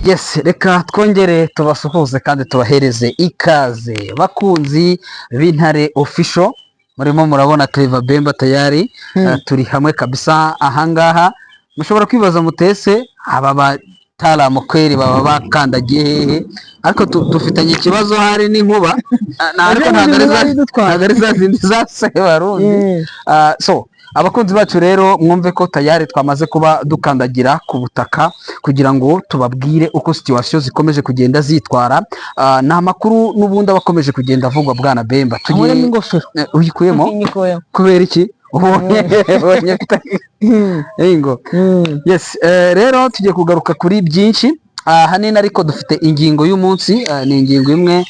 Yes, reka twongere tubasuhuze kandi tubahereze ikaze, bakunzi b'Intare Official. Murimo murabona Clever Bemba tayari. Turi hamwe kabisa ahangaha. Mushobora kwibaza mutese aba bataramu kweri baba bakandagiye hehe? Ariko dufitanye ikibazo hari n'inkuba. Ariko ntabwo ari za zindi za Sebarundi. So abakunzi bacu rero, mwumve ko tayari twamaze kuba dukandagira ku butaka kugira ngo tubabwire uko situation zikomeje kugenda zitwara. Ni amakuru n'ubundi aba akomeje kugenda avugwa, bwana Bemba. Nkuremo ingofero. Uyikuyemo? Nyikuyemo. Kubera iki? Ubonye ingo? Yes, rero tugiye kugaruka kuri byinshi ahanini, ariko dufite ingingo y'umunsi, ni ingingo imwe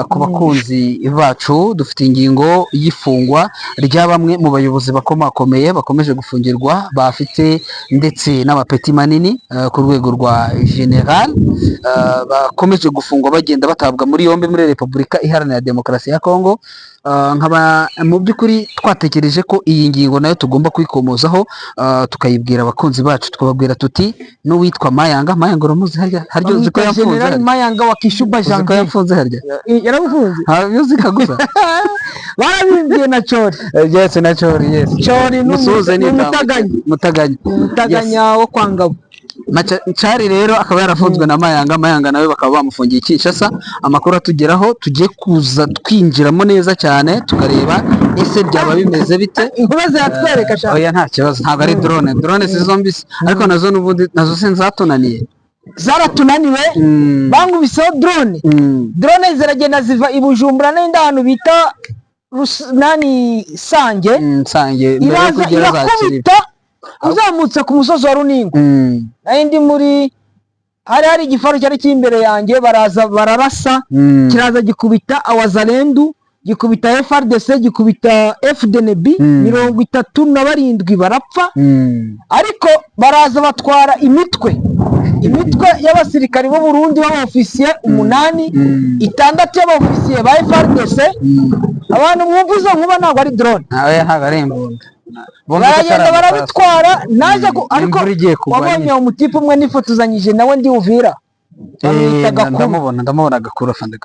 ku bakunzi bacu. Dufite ingingo y'ifungwa rya bamwe mu bayobozi bakomakomeye bakomeje gufungirwa, bafite ndetse n'amapeti manini ku rwego rwa general, bakomeje gufungwa, bagenda batabwa muri yombi muri Repubulika Iharanira Demokarasi ya Kongo. Nkaba mu by'ukuri twatekereje ko iyi ngingo nayo tugomba kuyikomozaho, tukayibwira abakunzi bacu, tukababwira tuti n'uwitwa Mayanga. Mayanga uramuzi harya? Harya uzi ko Bamwita yafunze? General Harya Mayanga wa Kishuba uzi ko Janvier. yafunze harya? Yaramufunze. Ntabyo uzi gusa. Barabimbwiye na Chori. Yes, na Chori, yes. Chori ni Musuhuze. ni umutaganya. Mutaganya. Umutaganya wo kwa Ngabo. Cari rero akaba yarafunzwe na Mayanga. Mayanga nawe bakaba bamufungiye i Kinshasa. Amakuru atugeraho tugiye kuza twinjiramo neza cyane, tukareba ese byaba bimeze bite. Inkuba ziratwereka sha. Oya, nta kibazo, ntabwo ari drone. Drone si zombi se? Ariko nazo n'ubundi nazo sinzatunaniye. Zaratunaniwe. Bangubiseho drone. Drone ziragenda ziva i Bujumbura n'indi hantu bita nani, Sange. Nsange mbere yo Iraza kugera za Kiriba. irakubita uzamutse ku musozi wa Runingo. Nari ndi muri hari igifaru cyari kiri imbere yanjye, baraza bararasa. Kiraza gikubita awazalendu, gikubita FARDC, gikubita FDNB. 37 barapfa. Ariko baraza batwara imitwe y'abasirikari b'u Burundi b'abofisiye umunani, itandatu y'abofisiye ba FARDC. Abantu mwumva izo nkuba, ntabwo ari drone. Nawe ntabwo ari imbunda. Bumva ko Baragenda atari amasasu. barabitwara. Naje ariko Imvura igiye kugwa wabonye nyine. uwo mutipe umwe nifotozanyije nawe ndi Uvira, bamwita Gakuru. Ndamubona Gakuru afande.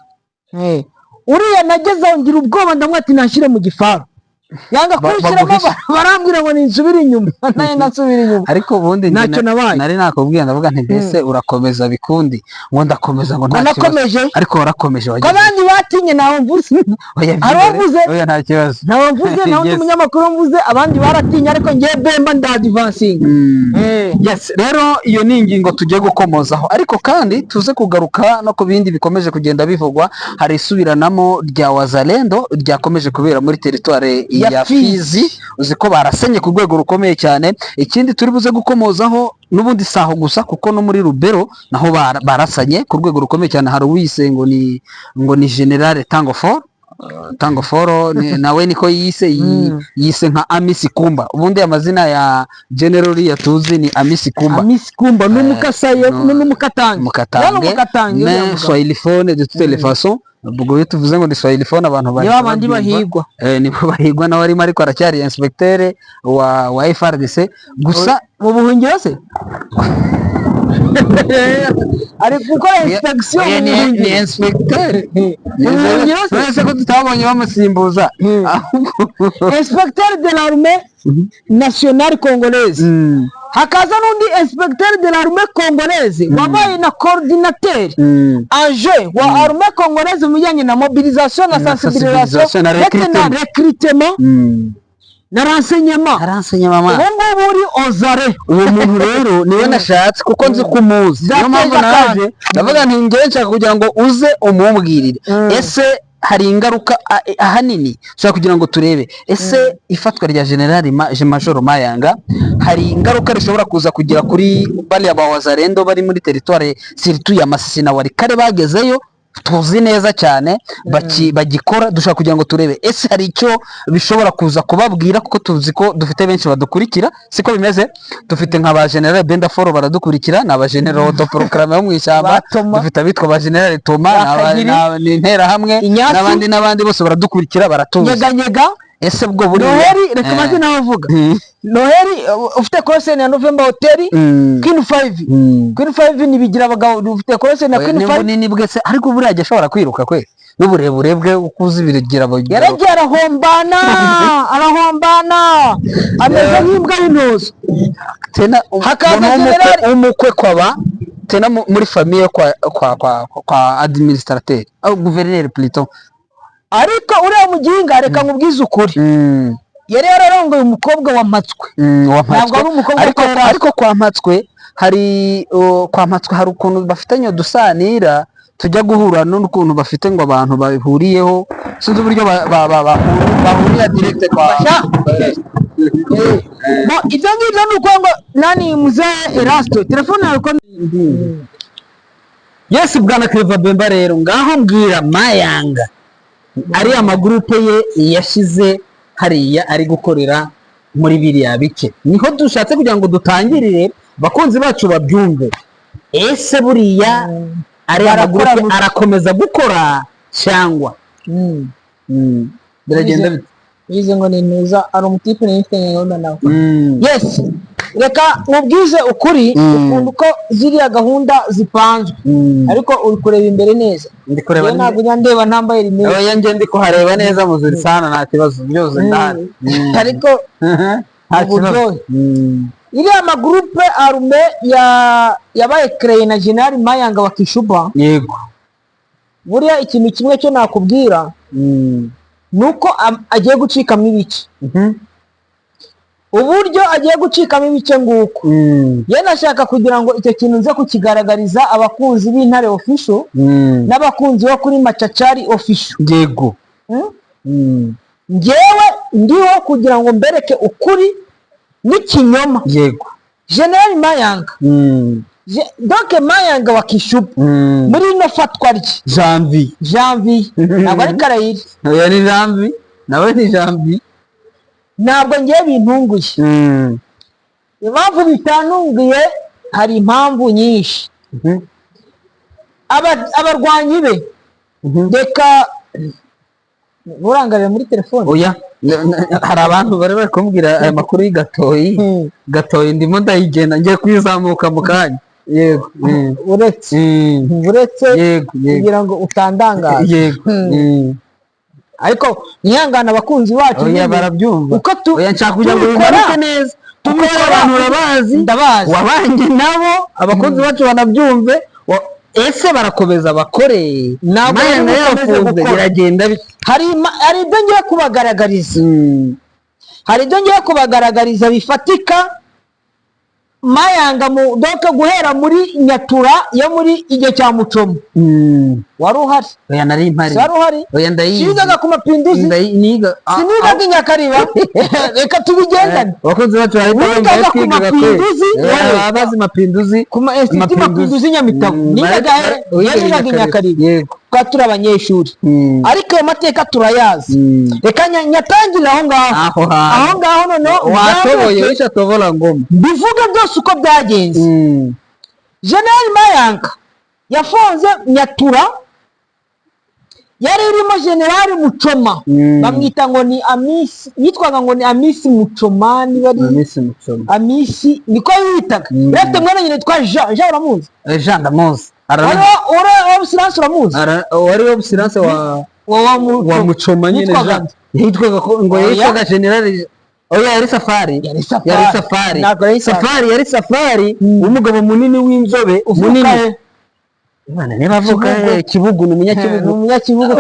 Uriya nageze aho ngira ubwoba, ndamwe ati nashyire mu gifaru, yanga kunshyiramo. Baguhishe. Barambwira ngo ninsubire inyuma, naye nasubira inyuma. Ariko ubundi njye Ntacyo nabaye. Nari nakubwiye, ndavuga nti mbese urakomeza bikundi, ngo ndakomeza, ngo Ngo nta kibazo. nakomeje. Ariko warakomeje Ko wageze. abandi batinye, ntawe mvuze. Oya, Hari byihorere. uwavuze? Oya, nta kibazo. Ntawe mvuze, ntawe undi munyamakuru mvuze. Abandi baratinye, ariko ngewe Bemba ndadivansinga. Yes, rero iyo ni ingingo tugiye gukomozaho, ariko kandi tuze kugaruka no ku bindi bikomeje kugenda bivugwa. Hari isubiranamo rya Wazalendo ryakomeje kubera muri teritware ya ya Fizi. Fizi. Uzi ko barasenye ku rwego rukomeye cyane. Ikindi turi buze gukomozaho n'ubundi si aho gusa, kuko no muri Rubero naho barasanye ku rwego rukomeye cyane. Hari uwise ngo ni General Tango For Tango Foro, nawe niko yise, yise nka Amisi Kumba. Ubundi amazina ya General uriya tuzi ni Amisi Kumba. Amisi Kumba ni umukasaye. No. Ni umukatange. Mukatange. Ni umukatange uriya Mais mugabo. swahiliphone de toutes les façons. Ubwo iyo tuvuze ngo ni swahiliphone, abantu Ni bahita ba bandi babyumva. bahigwa. Nibo bahigwa. Nawe arimo, ariko aracyari inspecteur wa FARDC gusa. Mu buhungiro se ari gukora inspection? Oya, Mu ni buhungiro. Inspecteur. Mu buhungiro se? None se ko tutabonye bamusimbuza? Inspecteur de l'armée nationale congolaise. Hakaza n'undi inspecteur de l'armée congolaise wabaye na coordinateur ange wa armée congolaise mu bijyanye na mobilisation na Na sensibilisation sensibilisation na ndetse na recrutement. Recrutement na renseignement. Aransenya mama. Ubu ngubu uri ozare. Uwo muntu rero niwe nashatse, kuko nzi ko umuzi, niyo mpamvu Byateje naje akantu. ndavuga nti njyewe nshaka kugira ngo uze umumbwirire. Ese hari ingaruka ahanini nshaka kugira ngo turebe? Ese ifatwa rya General Major Mayanga hari ingaruka rishobora kuza kugira kuri bariya ba Wazalendo bari muri teritware surtout ya Masisi na Walikale bagezeyo, tuzi neza cyane bagikora? Dushaka kugira ngo turebe ese hari icyo bishobora kuza kubabwira, kuko tuzi ko dufite benshi badukurikira, siko bimeze? Dufite nka ba General Benda Foro baradukurikira, ni aba General autoproclamé bo mu ishyamba. Ba Toma. Dufite abitwa ba General Toma, Ba Kagiri. ni Interahamwe. Inyasu. N'abandi n'abandi bose baradukurikira, baratuzi. Nyeganyega. Ese bwo buriya Noheli, reka maze nawe avuga. Noheli, ufite call sign ya November Hotel Queen 5. Queen 5 ni bigira abagabo, ufite call sign ya Oya, Queen ni 5. Bunini bwe se, ariko buriya ajya ashobora kwiruka kwe n'uburebure bwe, uko uzi bigira abagabo. Yaragiye arahombana, arahombana, ameze nk'imbwa y'intozo. Tena Hakaza noneho umukwe, generali. Umukwe kwaba tena muri famille kwa administrateur, au gouverneur plutôt. Ariko uriya muginga, reka nkubwize ukuri, yari yararongoye umukobwa wa Mpatswe. Wa Ntabwo Mpatswe. ari umukobwa Ariko wa Erasto. Ariko kwa Mpatswe hari kwa Mpatswe hari ukuntu bafitanye udusanira tujya guhura n'ukuntu bafite ngo abantu bahuriyeho, sinzi uburyo bahurira direct kwa Basha. Bo, ibyo ngibyo ni uko ngo nani, muzehe Erasto, telefone yawe ko Yes, bwana Clever Bemba, rero ngaho mbwira, Mayanga ariya magurupe ye yashize hariya ari gukorera muri biriya bice, niho dushatse kugira ngo dutangirire, abakunzi bacu babyumve. Ese buriya ariya Barakora magurupe arakomeza gukora cyangwa biragenda bite? Bize ngo ni ntuza, ari umutipe nari mfitanye gahunda nawe. Yes, reka nkubwize ukuri ukuntu uko ziriya gahunda zipanzwe. Ariko uri kureba imbere neza? Ndi kureba. Njyewe ntabwo njya ndeba ntambaye rinete. Oya, njye ndi kuhareba neza muzuri sana, nta kibazo, byose ndahari. Ariko Nta kibazo. uburyohe. Iriya magurupe arme ya yabaye créé na General Mayanga wa Kishuba. Buriya ikintu kimwe cyo nakubwira ni uko agiye gucikamo ibice. Uburyo agiye gucikamo ibice nguko, ye nashaka kugira ngo icyo kintu nze kukigaragariza abakunzi b'Intare Official n'abakunzi bo kuri Macacari Official. Njyewe ndiho kugira ngo mbereke ukuri n'ikinyoma. General Mayanga, donc Mayanga wa Kishuba, muri rino fatwa rye, Janvier. Janvier, ntabwo ari Karayiri. Oya, ni Janvier, nawe ni Janvier. Ntabwo ngiye bintunguye. Impamvu bitantunguye, hari impamvu nyinshi. Abarwanyi be, reka nturangarire muri telefone. Oya, hari abantu bari kumbwira aya makuru y'Gatoyi. Gatoyi ndimo ndayigenda, ngiye kuyizamuka mu kanya, yego. Uretse uretse Yego yego. kugira ngo utandangaza. Yego. Ariko mwihangane, abakunzi bacu Oya, nyine, barabyumva. uko tu Oya, nshaka kugira ngo tubikora, bimanuke neza kuko tubikora, abantu urabazi. Ndabazi. Wabanye nabo, abakunzi bacu banabyumve. Ese barakomeza bakore? Ntabwo Mayanga bari bukomeze yafunze, gukora. biragenda bite? Hari ibyo ngiye kubagaragariza, hari ibyo ngiye kubagaragariza bifatika. Mayanga mu donc guhera muri Nyatura yo muri igihe cya Mucomo, wari uhari? Oya, nari mpari. Wari uhari? Oya, ndayizi. Sinigaga ku Mapinduzi? Niga Sinigaga i Nyakariba? Reka tubigendane. Abakunzi bacu bahita bumva Wigaga aho ku twigaga Mapinduzi, kwe. wowe. Abazi Mapinduzi. Ku ma institut Mapinduzi Nyamitabo. Nigaga he? Wigaga Nigaga i Nyakariba. Yego. Twari turi abanyeshuri, ariko ayo mateka turayazi. Reka nyatangire aho ngaho. Aho hantu. Aho ngaho noneho watoboye. nzamuke, Wishatobora ngoma. mbivuge byose uko byagenze. General Mayanga yafunze Nyatura yari irimo General Mucoma. Bamwita ngo ni Amisi, yitwaga ngo ni Amisi Mucoma, niba ari Amisi Mucoma. Amisi, niko yitaga. Yari afite mwene nyina witwa Jean. Jean uramuzi? Jean ndamuzi. Wari Obusiranse, uramuzi? Wari Obusiranse wa wa wa Mucoma nyine. Yitwaga Jean yitwaga ngo Oya. yitwaga General, oya, yari Safari. Yari Safari. Yari Safari. Ntabwo yari Safari. Safari, yari Safari, umugabo munini w'inzobe. Uvuka Munini. he? Imana, niba avuka Kibugu. he? Kibugu, ni Ni umunyakibugu. umunyakibugu.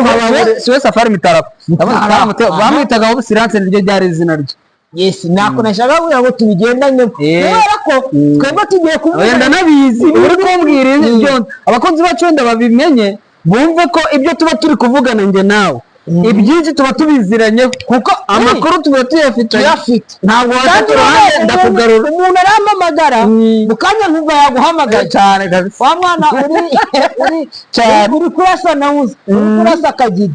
Siwe Safari Mitarapo? Mitarapo. Bamwitaga Obusiranse, niryo ryari izina rye. Yes, ntako nashaka kugira ngo tubigendane, kubera ko twebwe tugiye kuvuga. Oya, ndanabizi, uri kumbwira ibyo, abakunzi bacu wenda babimenye, bumve ko ibyo tuba turi kuvugana njye nawe, ibyinshi tuba tubiziranyeho, kuko amakuru tuba tuyafite. Tuyafite. Ntabwo waca Kandi ku ruhande, umuntu ndakugarura. Umuntu arampamagara mu kanya nkumva yaguhamagaye. Cyane kabisa. Wa mwana uri Cyane. uri kurasa, nawuzi uri kurasa akagira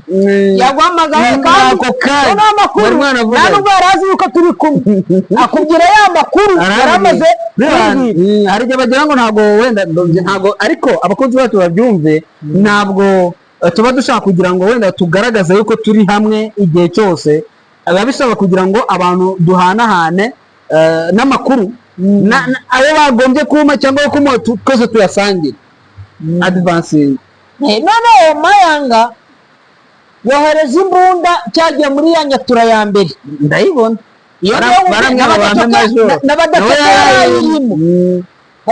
yaguhamagaye kandi Ako kanya. noneho amakuru Wari mwaravuganye. nta nubwo yari azi yuko turi kumwe, akubwira ya makuru yari amaze kumbwira. Hari igihe bagira ngo ntabwo wenda ntabwo, ariko abakunzi bacu babyumve, ntabwo tuba dushaka kugira ngo wenda tugaragaze yuko turi hamwe igihe cyose. Biba bisaba kugira ngo abantu duhanahane n'amakuru ayo bagombye kuma cyangwa ayo kumuha, twese tuyasangire, advancing. Noneho Mayanga yohereza imbunda cyagiye muri ya Nyatura ya mbere. Ndayibona. Iyo niyo Baramwe bampe majoro. N'abadafite Nawe yarayirimo.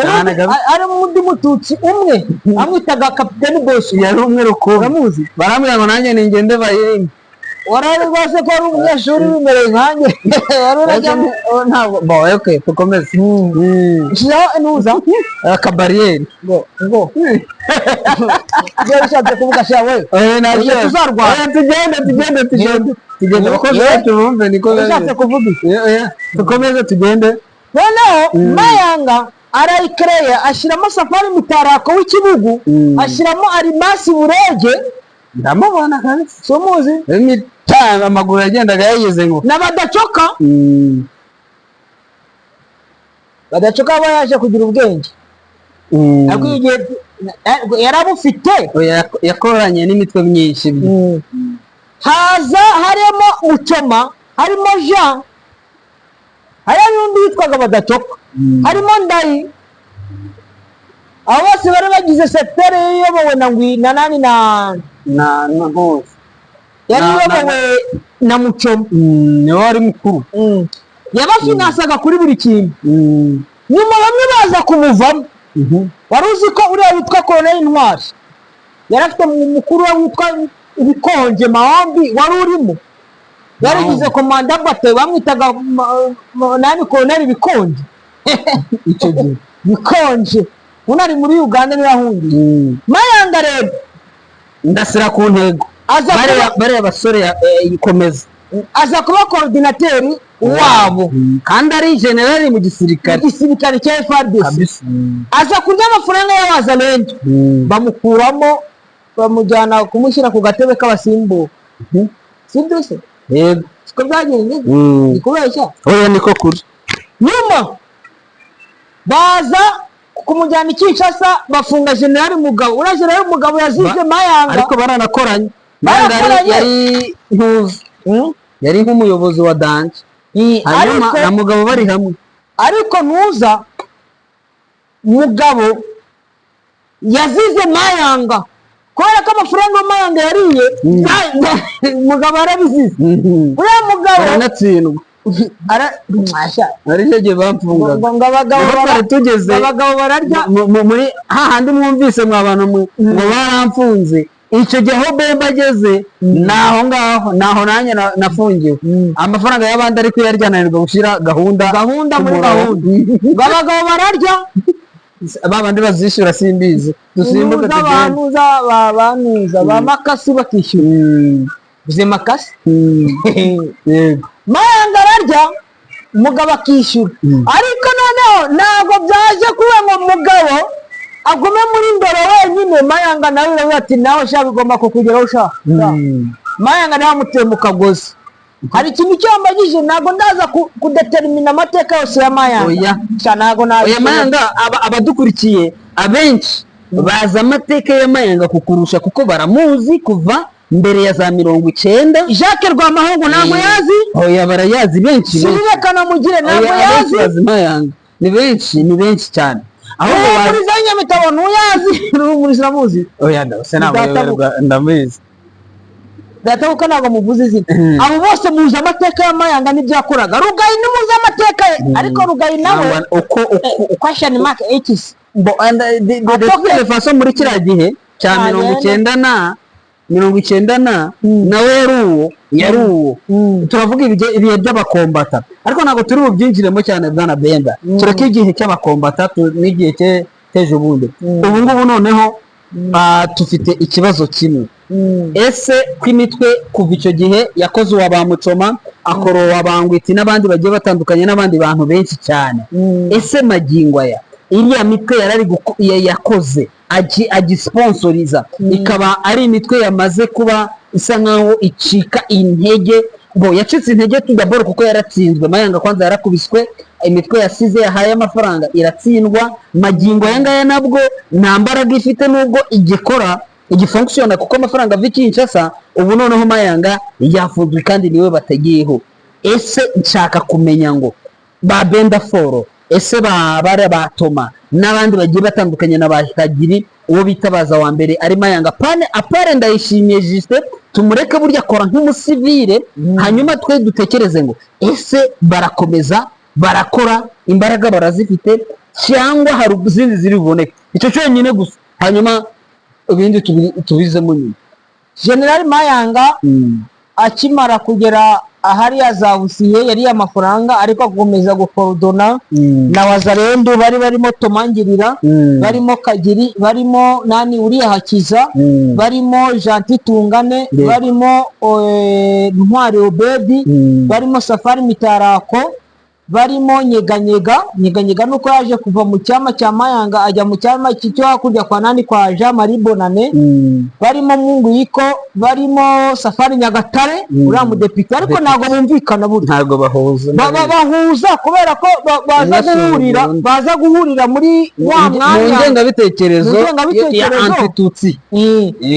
Cyane kabisa. Harimo undi Mututsi umwe amwitaga Kapiteni Bosco. Yari umwe rukumbi. Uramuzi? Barambwira ngo nanjye ningende bayirimo. Warari rwose ko wari umunyeshuri wimereye nkanjye, wari urajyamo. Oh, ntabwo bo. Okay, dukomeze. Shiraho inuza. Akabariyeri. Ngo ibyo bishatse kuvuga sha we. Oya, ntabwo. Oya, tuzarwana. Oya, tugende, tugende, tugende, tugende. Abakozi bacu bumve niko Bishatse kuvuga iki? Oya, oya, dukomeze tugende. Noneho Mayanga arayikereya, ashyiramo Safari Mutarako w'ikibugu, ashyiramo Arimasi Burege. Ndamubona kabisa. Si umuzi? Imitana amaguru yagendaga yayize ngo Na Badacoka. Badacoka aba yaje kugira ubwenge, ariko igihe yarabufite. Oya, yakoranye n'imitwe myinshi. Haza harimo Mucoma, harimo Jean, hariho n'undi witwaga Badacoka, harimo Ndayi. Abo bose bari bagize secteur iyobowe na Ngwi na nani na Na hose. Yari Na iyobowe na Mucoma. Niwe wari mukuru. Yabafinansaga kuri buri kintu. Nyuma bamwe baza kumuvamo. Wari uzi ko uriya witwa Koloneli Ntwari yari afite mukuru we witwa Ibikonje Mahombi, wari urimo, yarigize komanda bato, bamwitaga nani, Koloneli Bikonje. Icyo gihe. Bikonje uno ari muri Uganda, niwe yahungiye. Mayanga rero Ndasira ku ntego. Aza Bariya kuba bariya basore ikomeza. Aza kuba coordinateur wabo. Kandi ari generali mu gisirikare. Igisirikare cya FARDC. Kabisa. Aza kurya amafaranga y'abazalendo, bamukuramo, bamujyana kumushyira ku gatebe k'abasimbura. Sibyo se? Yego. Siko byagenze? Ni kubeshya? Oya, niko kuri. Nyuma baza kumujyana i Kinshasa, bafunga Generali Mugabo. Uriya Generali Mugabo yazize Mayanga. Ariko baranakoranye. Mayanga Barakoranye. Yari ntuzi, yari nk'umuyobozi wa danger, hanyuma ariko na Mugabo bari hamwe. Ariko ntuza, Mugabo yazize Mayanga kubera ko amafaranga Mayanga yariye. Mugabo yarabizize, uriya mugabo. Baranatsindwa. Mwasha. Ari cyo gihe bamfungaga. Ngo abagabo Niho twari tugeze. Abagabo bararya. Muri hahandi mwumvise mwa bantu mwe ngo baramfunze, icyo gihe aho Bemba ageze ni aho ngaho, ni aho nanjye nafungiwe amafaranga y'abandi, ariko kuyarya ananirwa gushyira gahunda Gahunda ku muri murongo. gahunda, ngo abagabo bararya. Ba bandi bazishyura simbizi, dusimbuke Nuza tugende. Banuza ba banuza ba Makasi bakishyura uze Makasi. Yego. Mayanga ararya, Mugabo akishyura. Ariko noneho ntabwo byaje kuba ngo Mugabo agume muri ndoro wenyine. Mayanga nawe iravuga ati: "Nawe sha, bigomba kukugeraho sha." Mayanga nawe amuteye mu kagozi. Hari ikintu cyambagije, ntabwo ndaza kudetermina amateka yose ya Mayanga. Oya. Sha, ntabwo Oya. nabishobora. Mayanga, abadukurikiye abenshi bazi amateka ya Mayanga kukurusha, kuko baramuzi kuva mbere ya za 90. Jacques Rwamahungu ntabwo yazi. Oya, barayazi benshi benshi. Sylvie Kanamugire ntabwo Oya, abenshi yazi. bazi Mayanga, ni benshi, ni benshi cyane. Ahubwo bazi Ruhumuriza w'Inyamitabo ntuyazi? Ruhumuriza uramuzi? Oya, ndabose ntabwo. Databuka. Ndamuzi. Data, kuko ntabwo muvuze izina. Abo bose muzi amateka ya Mayanga n'ibyo yakoraga. Rugayi ntimuzi amateka ye, ariko Rugayi nawe Uko question mark ikisi. Bo and the Atoke. de façon muri kiriya gihe cya 90 na 90 na nawe yari uwo, yari uwo. Turavuga ibihe by'abakombata, ariko ntabwo turi bubyinjiremo cyane, bwana Bemba. Tureke igihe cy'abakombata n'igihe cy'ejo bundi. Ubu ngubu noneho dufite ikibazo kimwe: ese ko imitwe kuva icyo gihe yakoze uwa ba Mucoma, akora uwa Bangwiti n'abandi bagiye batandukanye n'abandi bantu benshi cyane, ese magingo aya iriya mitwe yarari yakoze agisponsoriza, ikaba ari imitwe yamaze kuba isa nkaho icika intege? Bo yacitse intege tudaboro kuko yaratsinzwe. Mayanga kwanza yarakubiswe, imitwe yasize yahaye amafaranga iratsindwa. Magingo aya ngaya nabwo nta mbaraga ifite nubwo igikora. Igifonctionna kuko amafaranga ava i Kinshasa. Ubu noneho Mayanga yafunzwe kandi niwe bategeyeho. Ese nshaka kumenya ngo ba Benda Foro, ese ba bare ba Toma n'abandi bagiye batandukanye na ba Kagiri, uwo bitabaza wa mbere ari Mayanga pane apare Ndayishimiye Justin, tumureke burya akora nk'umusivile. Hanyuma twe dutekereze ngo ese barakomeza barakora, imbaraga barazifite, cyangwa hari izindi ziri buboneke? Icyo cyonyine gusa, hanyuma ibindi tubizemo nyuma. General Mayanga akimara kugera ahariya za Busiye yariye amafaranga, ariko akomeza gucoordonna na Wazalendu bari barimo Tomangirira, barimo Kagiri, barimo nani uriya Hakiza, barimo Gentil Tungane, barimo Ntwari Obedi, barimo Safari Mitarako, barimo Nyeganyega. Nyeganyega nuko yaje kuva mu cyama cya Mayanga ajya mu cyama cyo hakurya kwa nani, kwa Jean Marie Bonane, barimo Munguyiko, barimo Safari Nyagatare, uriya mudepite, ariko ntabwo bumvikana burya. Ntabwo bahuza. Bahuza kubera ko baza Umwe asuzugura guhurira undi. Baza guhurira muri wa mu mwanya ngengabitekerezo mu ngengabitekerezo. ya antitutsi.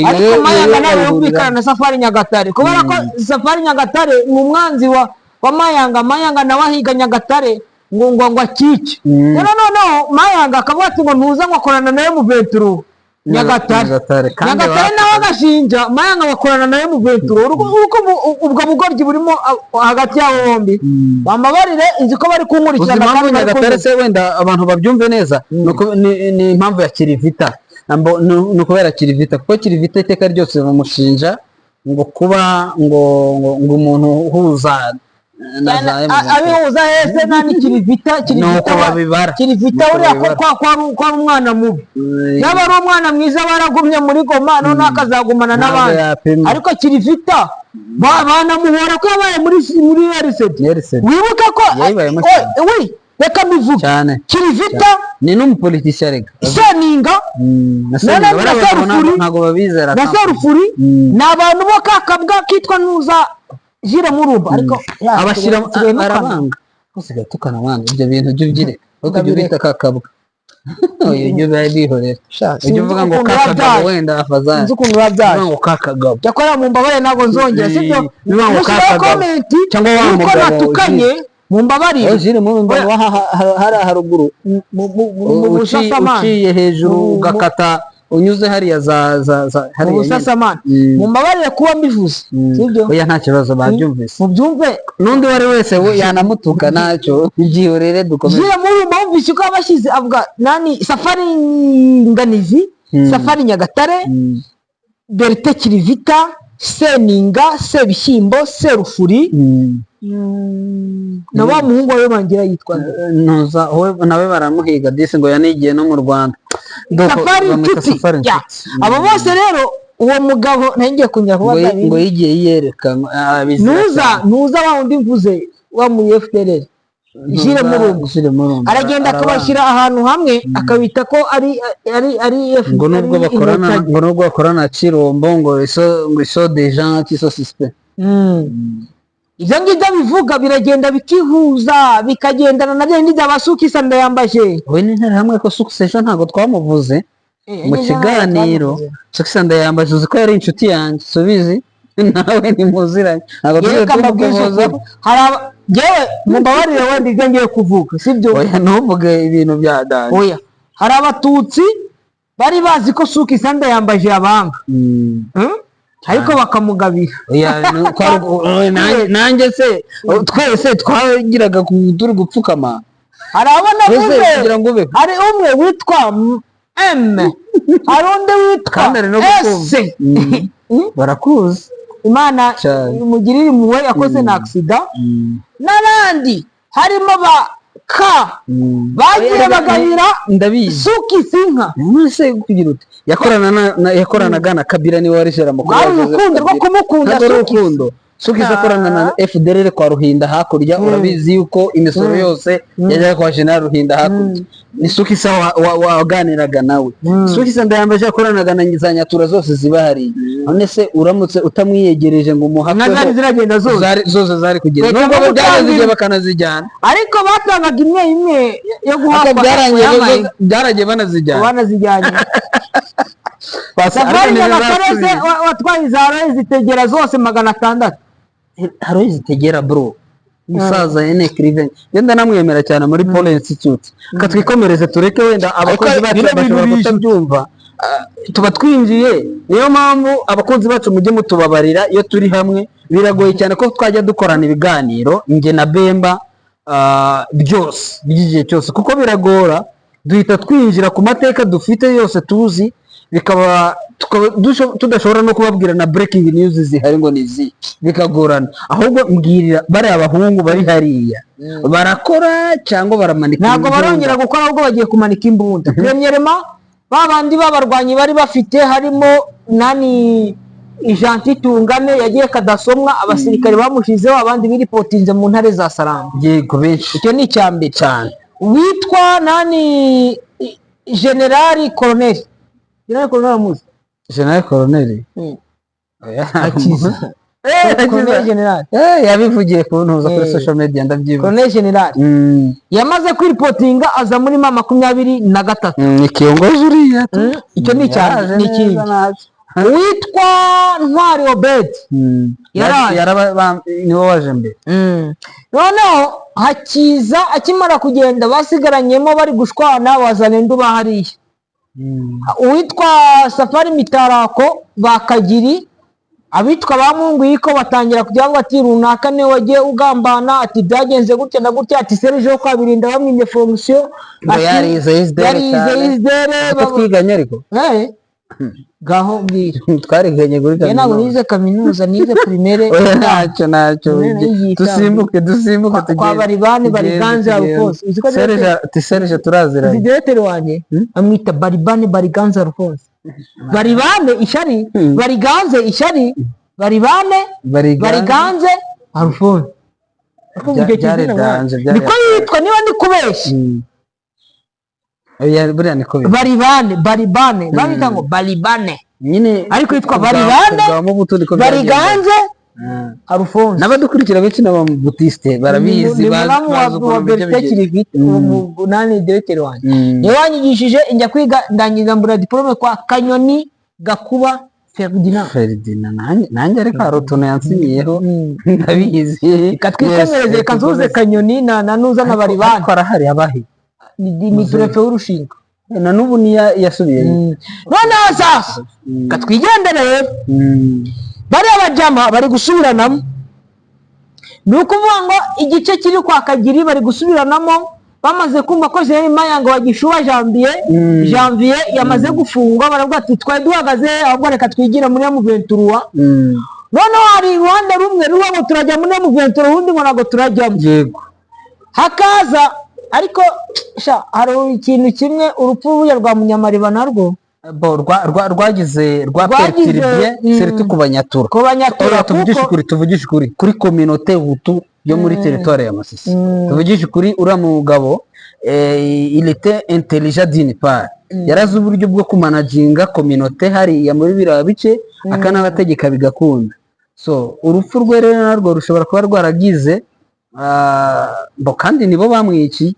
Ariko Mayanga nawe iyo yumvikana na Safari Nyagatare, kubera ko Safari Nyagatare ni umwanzi wa Mayanga. Mayanga nawe ahiga Nyagatare ngo akice. Rero noneho Mayanga akavuga ati ngo ntuza ngo akorana nawe mu venturo Nyagatare. Nyagatare kandi Nyagatare nawe agashinja Mayanga bakorana nawe mu venturo. Uko ubwo bugoryi burimo hagati yabo bombi, bambabarire, nzi ko bari Uzi kunkurikirana impamvu kandi bari Nyagatare kunyumva. Se wenda abantu babyumve neza, ni impamvu ya Kirivita. Ni ukubera Kirivita, kuko Kirivita iteka ryose bamushinja ngo kuba ngo umuntu uhuza na za M23. Abihuza hese nani? Kirivita? Ni Kirivita uko babibara. Kirivita Ni uko uriya ko babibara. ko ari umwana mubi. Yaba ari umwana mwiza baragumye muri Goma, noneho akazagumana Ntabwo n'abandi. yapimwa. Ariko Kirivita banamuhora ko yabaye muri RCD. RCD. Wibuke ko Yayibayemo cyane. We reka mbivuge. Cyane. Kirivita, Ni n'umupolitisiye arega. Seninga Na Seninga, na bariya bagabo Serufuri. ntabwo babizera. Na Serufuri, ni abantu bo kakabwa kitwa Nuza Jire Murumba, ariko ya, Abashyira tusigaye nukana. Arabanga, usigaye tukana mwana, ibyo bintu jya ubyireka ariko ujya Ndabireka. ubita kakabwa. Oya, ujye ubihorera. Sha, Ujya sinzi uvuga ngo ukuntu biba kakagabo byaje. wenda afazari. Sinzi ukuntu biba byaje. Uvuga ngo kakagabo. Cyakora mumbabarire, ntabwo nzongera, sibyo? Bivuga ngo Mushyiraho kakagabo. comment Cyangwa wa yuko mugabo natukanye, mumbabarire. Oh, Jire Murumba. Oya. Hariya haruguru. Mu Busasamana. Uciye hejuru ugakata unyuze hariya za Mu hariya nyine. Busasamana. Mumbabarire kuba mbivuze, sibyo? Oya, nta kibazo, babyumvise. Mubyumve. N'undi uwo ari wese we yanamutuka ntacyo, byihorere, dukomeze. Jire Murumba wumvise uko yabashyize, avuga nani, Safari Nganizi, Safari Nyagatare, Berite Kirivita, Seninga, Sebishyimbo, Serufuri, na wa muhungu wawe Bangira yitwa nde? Ntuza wowe nawe baramuhiga disi, ngo yanigiye no mu Rwanda. Safari Bamwita Inshuti. Safari Ya. Inshuti. Abo bose rero, uwo mugabo ntangiye kongera Ngo kubaza ngo yigiye yiyereka ngo, bizira Nuza cyane. Nuza wa wundi mvuze wa mu FDLR, Jire Ntuza Murumba. Jire Murumba Aragenda arabanga. akabashyira ahantu hamwe, akabita ko ari Ngo nubwo ari bakorana Inkotanyi. Ngo nubwo bakorana na Chirombo, ngo iso des gens qui sont suspects. Ibyo ngibyo bivuga biragenda bikihuza, bikagendana na bya bindi bya Basukisa Ndayambaje. Wowe n'interahamwe ko Succession ntabwo twamuvuze mu kiganiro. Succession Ndayambaje, uzi ko yari inshuti yanjye, subizi nawe ntimuziranye, ntabwo tujye Reka mbabwize tumukomozaho. ukuri. Hari njyewe mumbabarire wenda ibyo ngiye kuvuga sibyo. Oya, ntuvuge ibintu bya danje. Oya, hari Abatutsi bari bazi ko Sukisa Ndayambaje yabanga. Ariko bakamugabira. Oya, nanjye se twese twagiraga turi gupfukama. Hari abo Twese navuze. kugira ngo ube Hari umwe witwa M, hari undi witwa Kandi ari no S. gukumva. Barakuzi. Imana Cyane. imugirire impuhwe, yakoze na accident, n'abandi harimo ba K bagiye bagabira Ndabizi. Sukisi inka. None kugira uti yakoranaga na Kabila, niwe wari jera mukuru Rwari wa Joseph urukundo rwo Kabila. kumukunda. Ntabwo ari Sukisi. urukundo. Sukisi akorana na FDLR kwa Ruhinda hakurya. Urabizi yuko imisoro yose yajyaga kwa General Ruhinda hakurya, ni Sukisa waganiraga nawe. Sukisa Ndayambaje yakoranaga na za Nyatura zose ziba hariya. None se uramutse utamwiyegereje ngo Inka umuhakeho zari ziragenda zose. Zose zari kugenda. Reka Nubwo no byageze igihe gutangira. bakanazijyana. Ariko batangaga imwe imwe yo Ariko guhabwa byarangiye yabaye byarangiye banazijyana. Banazijyanye. Safari Ariko Nyagatare se ntibazasubiye. Watwaye za Royce zitegera zose 600. Hari zitegera, bro, umusaza ene Criven, ngenda namwemera cyane muri Paul Institute. Katwikomereze, tureke wenda abakozi Ariko bacu bino bintu bashobora bije. kutabyumva. Tuba twinjiye, niyo mpamvu abakunzi bacu mujye mutubabarira. Iyo turi hamwe biragoye cyane ko twajya dukorana ibiganiro, njye na Bemba, byose by'igihe cyose, kuko biragora. Duhita twinjira ku mateka dufite yose tuzi, bikaba tukaba tudashobora no kubabwira na breaking news zihari ngo ni izi, bikagorana. Ahubwo mbwirira bariya bahungu bari hariya, barakora cyangwa baramanika Ntabwo imbunda? Barongera gukora, ahubwo bagiye kumanika imbunda. Premièrement, ba bandi b'abarwanyi bari bafite, harimo nani, Gentil Tungane, yagiye Kadasomwa, abasirikare bamushizeho, abandi biripotinze mu ntare za Saranga. Yego, benshi. Icyo ni icya mbere. Cyane. Witwa nani, generali koroneli, generali koroneli amuzi? General Colonel? Akiza. Colonel general. Yabivugiye ku ntuza kuri social media, ndabyibuka. Colonel general yamaze kwiripotinga, aza muri M23. Ni kiongozi uriya tu. Icyo ni icya Yaraje ni ikindi. neza ntacyo. Uwitwa Ntwari Obedi yaraje. Niwe waje mbere. Noneho hakiza, akimara kugenda basigaranyemo bari gushwana Wazalendo bahariya, uwitwa Safari Mitarako, Bakagiri, abitwa ba Mungwiko batangira kujya bavuga ati runaka niwe wagiye ugambana, ati byagenze gutya na gutya, ati Serge wo Kwabirinda bamwimye fonction. Ngo yarize ISDR yarize cyane. ISDR. Ko twiganye ariko. Eh, gaho mbwira. Twariganye kuri Njye ntabwo kaminuza. nize kaminuza, nize primaire. Oya, ntacyo, ntacyo. Primaire nayigiye. Dusimbuke, dusimbuke. Kwa Baribane, Bariganze Alphonse. Uzi ko Serge, ati Serge turaziranye. Uzi directeur wanjye? Amwita Baribane Bariganze Alphonse. Baribane ishyari, Bariganze ishyari, Baribane Bariganze. Bariganze Alphonse. Urumva icyo Byari kizina mwana? danger, byari Niko yitwa, niba ndi kubeshya. Oya, buriya niko biri. Baribane, Baribane, babita ngo Baribane. Nyine Ariko yitwa Baribane, kubwa Mobutu niko byagenda. Bariganze Alphonse. N'abadukurikira benshi n'ababutiste barabizi, Ni bazi muramu wa bazi ukuntu wa bijya Bertin bigenda. Kirivite, nani, directeur wanjye. Niwe wanyigishije, njya kwiga ndangiza mbura diplôme kwa Kanyoni Gakuba Ferdinand. Ferdinand, nanjye ariko hari utuntu yansinyiyeho, ndabizi. Reka twikomereze. Yes, Reka nzuze dukomeze. Kanyoni na Nuza na Baribane. Ariko arahari abahe? Ni préfet w'urushinga. Na n'ubu niya yasubiyeyo. Noneho sasa reka twigendere rero. Bariya bajama bari gusubiranamo, ni ukuvuga ngo igice kiri kwa Kagiri bari gusubiranamo, bamaze kumva ko Jean Mayanga wa Gishuba Janvier Janvier yamaze gufungwa, baravuga ati twari duhagaze, ahubwo reka twigire muri M23. Noneho hari uruhande rumwe ruvuga ngo turajya muri M23, urundi ngo ntabwo turajyamo. Hakaza ariko sha, hari ikintu kimwe, urupfu ruriya rwa Munyamariba narwo Bo, rwagize rwa Rwagize, perturbé, surtout ku Banyatura. Ku Banyatura. Oya, tuvugishe Kuko ukuri, tuvugishe ukuri kuri communauté hutu yo muri territoire ya Masisi. Tuvugishe ukuri, uriya mugabo, il était intelligent d'une part, yarazi uburyo bwo kumanaginga communauté hariya muri biriya bice, akanabategeka bigakunda. So urupfu rwe rero narwo rushobora kuba rwaragize, bo kandi nibo bamwiciye.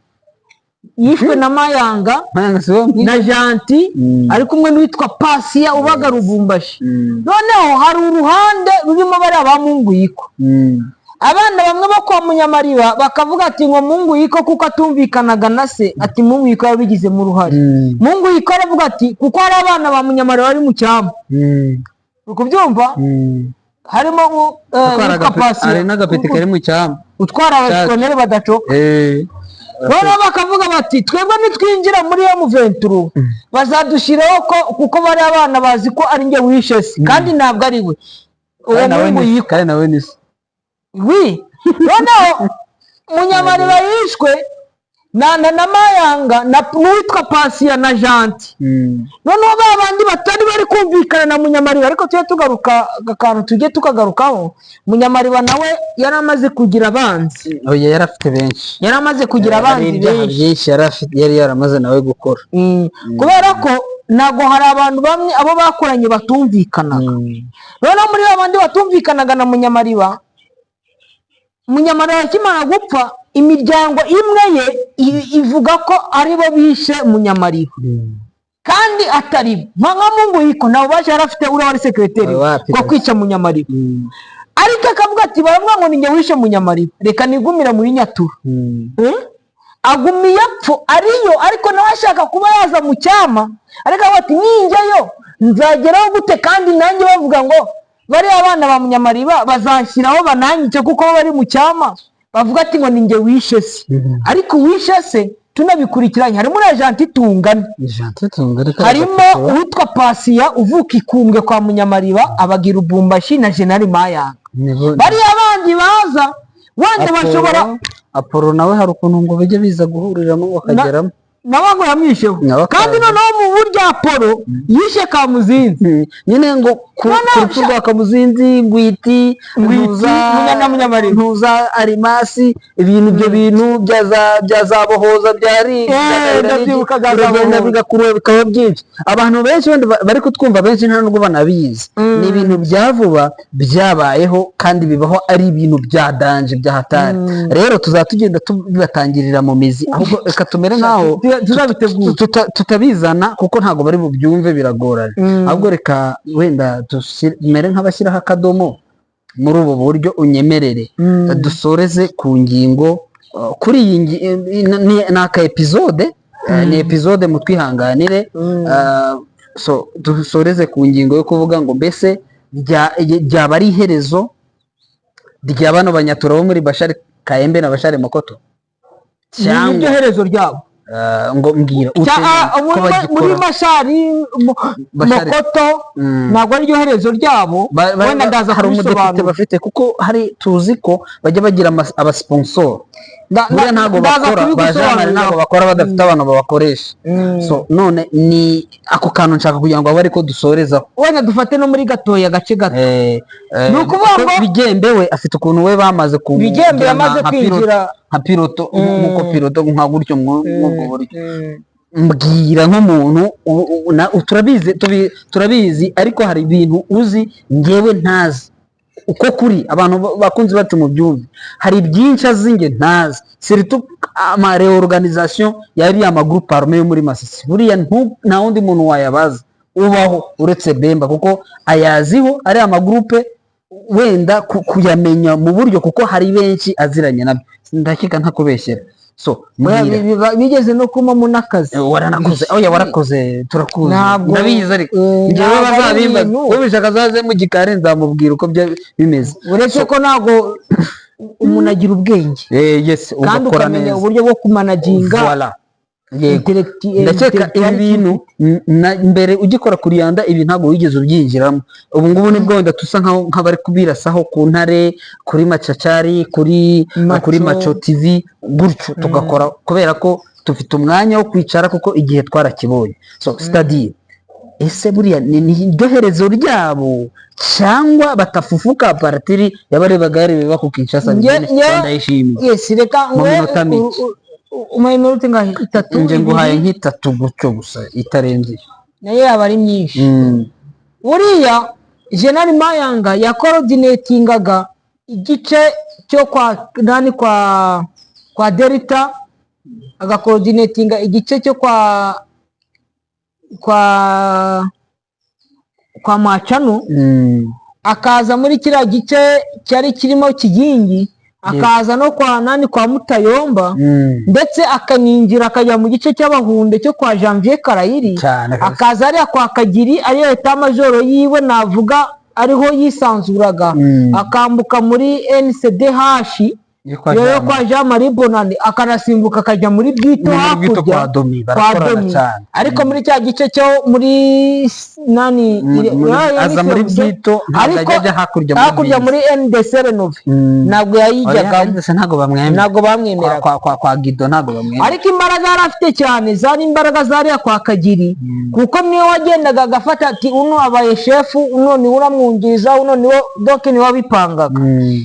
Yishwe na Mayanga Mayanga si bo bamwiciye? Na Janti, ari kumwe n'uwitwa Pasiya ubaga Rubumbashi. Noneho hari uruhande rurimo bariya ba Munguyiko, abana bamwe bo kwa Munyamariba bakavuga ati ngo Munguyiko kuko atumvikanaga na se, ati Munguyiko yabigizemo uruhare. Munguyiko aravuga ati kuko hari abana ba Munyamariba bari mu cyambu, uri kubyumva? Harimo Kuko hari witwa Pasiya hari n'agapeti kari mu cyambu utwara abakoloneli badacoka. Noneho bakavuga bati twebwe nitwinjira muri M23 bazadushyiraho ko kuko bari abana bazi ko ari njye wishe se, kandi ntabwo ari we uwo Kandi nawe Mungu ni yikwa. Kandi nawe ni se. Wi, noneho Munyamariba yishwe na Mayanga na n'uwitwa Pasiya na Janti. Noneho ba bandi batari bari kumvikana na Munyamariba, ariko tujye tugaruka akantu tujye tukagarukaho, Munyamariba nawe yari amaze kugira abanzi. Oya, yari afite benshi. Yari amaze kugira Hari abanzi ibyaha benshi byinshi yari afite, yari yaramaze nawe gukora. Kubera ko ntabwo hari abantu bamwe abo bakoranye batumvikanaga. Noneho muri ba bandi batumvikanaga na Munyamariba, Munyamariba akimara gupfa, imiryango imwe ye ivuga ko aribo bishe Munyamariba. Kandi atari nka Mungu yiko, nta bubasha yari afite uriya wari secrétaire Wapi bwo kabisa. kwica Munyamariba. Ariko akavuga ati: "Baravuga ngo ninjye wishe Munyamariba, reka nigumire muri Nyatura." Eh? Agumiye apfo ariyo, ariko nawe ashaka kuba yaza mu cyama, ariko avuga ati: "Ninjyayo nzageraho gute? Kandi nanjye bavuga ngo bariya bana ba Munyamariba bazanshyiraho bananyice, kuko bo bari mu cyama bavuga ati ngo ninjye wishe se." Ariko uwishe se tunabikurikiranye, harimo na Gentil Tungane. Gentil Tungane. Harimo uwitwa Pasiya uvuka Ikumbwe kwa Munyamariba, abagira Ubumbashi na General Mayanga. Bariya bandi baza wenda bashobora Apolo nawe hari ukuntu ngo bijya biza guhuriramo bakageramo. Nawe ngo yamwisheho. Nawe kandi akaza. Noneho mu buryo Apolo yishe Kamuzinzi. Nyine ngo Noneho ku rupfu rwa Kamuzinzi, Ngwiti, Ngwiti, Ntuza, Munyamareba. Ntuza Arimasi, ibintu ibyo bintu bya za Bohoza byari Ndabyibuka bya za biragenda Bohoza. Bigakura bikaba byinshi. Abantu benshi wenda bari kutwumva, benshi nta nubwo banabizi. Ni ibintu bya vuba byabayeho kandi bibaho ari ibintu bya danger, bya hatari. Rero tuzaba tugenda tubibatangirira mu mizi, ahubwo reka tumere nkaho Tuzabitegura. tutabizana kuko ntabwo bari bubyumve, biragorana. Ahubwo reka wenda tumere nk'abashyiraho akadomo muri ubu buryo, unyemerere dusoreze ku ngingo kuri iyi ni aka episode, ni episode, mutwihanganire. So dusoreze ku ngingo yo kuvuga ngo mbese ryaba ari iherezo rya bano Banyatura bo muri Bashari Kayembe na Bashari Mokoto? Ni Cyangwa niryo herezo ryabo. Ngo mbwira uteganya ko Muri bagikora. Mashari Bashari. Mokoto ntabwo ariryo herezo ryabo. Wenda ndaza Hari umudepite kubisobanura. bafite, kuko hari tuzi ko bajya bagira abasponsor. Buriya ntabwo Ndaza bakora ba Jean Marie, kubigusobanurira. ntabwo bakora badafite abantu babakoresha. So none ni ako kantu nshaka kugira ngo abe ariko dusorezaho. Wenda dufate no muri gatoya, agace gato. Ni ukuvuga Kuko ngo- Bigembe we afite ukuntu we bamaze ku Bigembe yamaze nka pilote, kwinjira. Nka pilote, nk'uko pilote nka gutyo mw'ubwo buryo. Mbwira nk'umuntu turabizi, turabizi, ariko hari ibintu uzi ngewe ntazi. Uko kuri abantu bakunzi bacu mu byumve, hari byinshi azi nge ntazi, surtout ama reorganisation yari ama groupe armé yo muri Masisi. Buriya nta wundi muntu wayabaza ubaho uretse Bemba, kuko ayaziho ari amagroupe, wenda kuyamenya mu buryo, kuko hari benshi aziranye nabyo, ndakeka ntakubeshyera. So Oya, mbwira. Bigeze no kumamo n'akazi. Waranakoze, oya, warakoze, turakuzi. Ntabwo Ndabizi, ariko njyewe ntabwo ari bazabimbaza, ubishaka azaze mu gikari nzamubwira uko bimeze. Uretse ko ntabwo umuntu agira ubwenge Yes, kandi ugakora ukamenya neza. uburyo bwo kumanaginga. Voilà. Yego. Ndakeka ibi intellectuality. bintu mbere ugikora kuriyanda ibi ntabwo wigeze ubyinjiramo. Ubu ngubu nibwo wenda tusa nk'abari kubirasaho ku Ntare, kuri Macacari, kuri Maco. kuri Maco TV gutyo, tugakora kubera ko dufite umwanya wo kwicara, kuko igihe twarakibonye. So c'est-à-dire, ese buriya ni iryo herezo ryabo cyangwa batafufuka paratiri yabarebaga yareba ku Kinshasa? Ndayishimiye. Yes, reka Mu minota mike. Umuhaye iminota ingahe? Itatu? Nje nguhaye Ibiri? nk'itatu gutyo gusa, itarenze iyo. Nayo yaba ari myinshi. Buriya General Mayanga yacoordinatingaga igice cyo kwa nani, kwa Delta, agacoordinatinga igice cyo kwa Macano, akaza muri kiriya gice cyari kirimo Kigingi, akaza no kwa nani, kwa Mutayomba, ndetse akaninjira akajya mu gice cy'Abahunde cyo kwa Janvier Karayiri. Cyane kabisa. Akaza hariya kwa Kagiri, ariyo état-major yiwe, navuga ariho yisanzuraga. Akambuka muri NCDH Yo kwa yo Jean kwa Jean Marie Bonane, akanasimbuka akajya muri Bwito. Ni muri Bwito. Hakurya Kwa Domi kwa barakorana Domi. cyane. Ariko muri cya gice cyo muri nani aza muri Bwito, ntabwo ariko ajya ajya hakurya muri hakurya Bwito. muri NDC Renove ntabwo Oya, yayijyagamo. NDC ntabwo bamwemera. Ntabwo bamwemeraga. Kwa Gido ntabwo bamwemera. Ariko imbaraga yari afite cyane zari imbaraga zariya kwa Kagiri, kuko niwe wagendaga agafata ati: "Uno abaye shefu, uno niwe uramwungiriza, uno niwe." Donc niwe wabipangaga.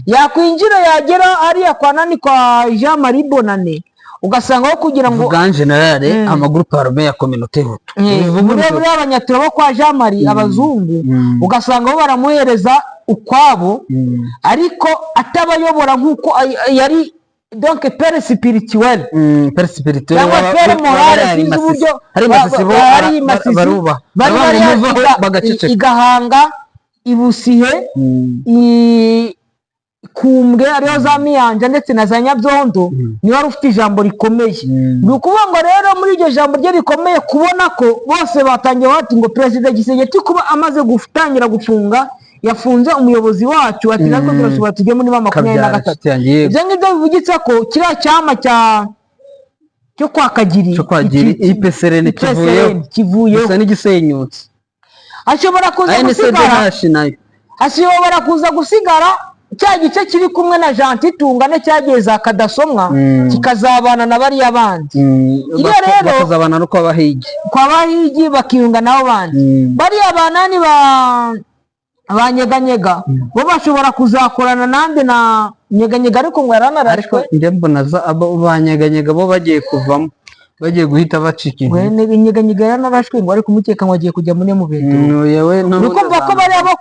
Yakwinjira, yagera hariya kwa nani, kwa Jean Marie Bonane, ugasanga aho kugira ngo Vuga en général amagroupe armé ya communauté hutu. Bivuga muri utyo. Muri Abanyatura bo kwa Jean Marie, abazungu, ugasanga bo baramuhereza ukwabo, ariko atabayobora nk'uko yari. donc père spirituel Père spirituel cyangwa père moral, sinzi uburyo. Hari Masisi bo hari Masisi barubaha. Bari bari bari muvaho bagaceceka. Igahanga, Ibusihe, Kumbwe, ariyo za Miyanja ndetse na za Nyabyondo, niwe wari ufite ijambo rikomeye. Ni ukuvuga ngo rero muri iryo jambo rye rikomeye, kubona ko bose batangiye bati ngo Perezida Tshisekedi kuba amaze gutangira gufunga, yafunze umuyobozi wacu, ati natwe turashobora tujye muri ba makumyabiri na Kabyara gatatu inshuti yanjye, yego. Ibyo ngibyo bivugitse ko kiriya cyama cyo kwa Kagiri, Cyo kwa Giri, IPSRN kivuyeho. IPSRN kivuyeho. Gusa n'igisenyutse. Hashobora kuza gusigara ANCDH nayo. Hashobora kuza gusigara cya gice kiri kumwe na Gentil Tungane cyagiye za Kadasomwa, kikazabana na bariya bandi. Iyo rero bakazabana no kwa Bahigi. Kwa Bahigi, bakiyunga nabo bandi. Bariya banani ba Nyeganyega bo bashobora kuzakorana nande? Na Nyeganyega, ariko ngo Ariko yaranarashwe. Njye mbona za abo banyeganyega bo bagiye kuvamo, bagiye guhita bacika We intege. Nyeganyega yaranarashwe, ngo ari kumukeka ngo agiye kujya muri Mubeto. Yewe. Uri kumva ko bariya bo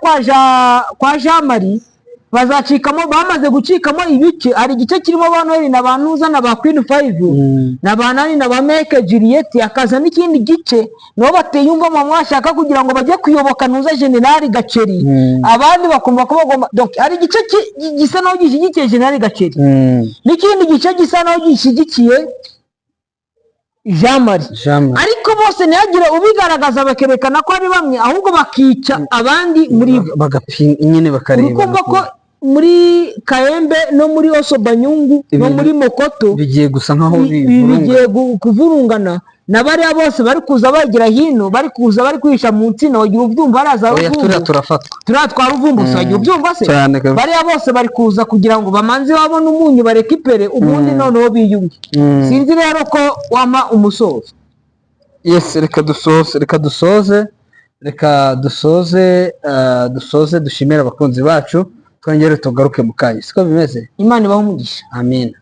kwa Jean Marie bazacikamo, bamaze gucikamo ibice. Hari igice kirimo ba Noheli na ba Ntuza na ba Queen Five na ba Nani na ba Meke Juliet, hakaza n'ikindi gice nabo bateyumva mu mwashaka kugira ngo bajye kuyoboka Ntuza, General Gaceri. Abandi bakumva ko bagomba, donc hari igice gisa naho gishyigikiye General Gaceri n'ikindi gice gisa naho gishyigikiye Jean Marie. Jean Marie. Ariko bose ntihagire ubigaragaza bakerekana ko ari bamwe, ahubwo bakica abandi muri bo. Bagapinga nyine, bakareba. Uri kumva ko muri Kayembe no muri Oso Banyungu no Ibintu muri Mokoto bigiye gusa nkaho bivurungana. Bigiye kuvurungana na bariya bose bari kuza bagira hino, bari kuza bari kwihisha mu nsina, wagira ubyumva hariya za Oya, turiya Ruvumbu. Turafatwa. Turiya twa Ruvumbu se wagira ubyumva se? Cyane kabisa. Bariya bose bari kuza kugira ngo bamanze babone umunyu barekipere, ubundi noneho biyunge. Sinzi rero ko wampa umusozo. Yes, reka dusoze, reka dusoze, reka dusoze, dusoze dushimire abakunzi bacu, twongere tugaruke mu kanya, siko bimeze? Imana ibahe umugisha. Amina.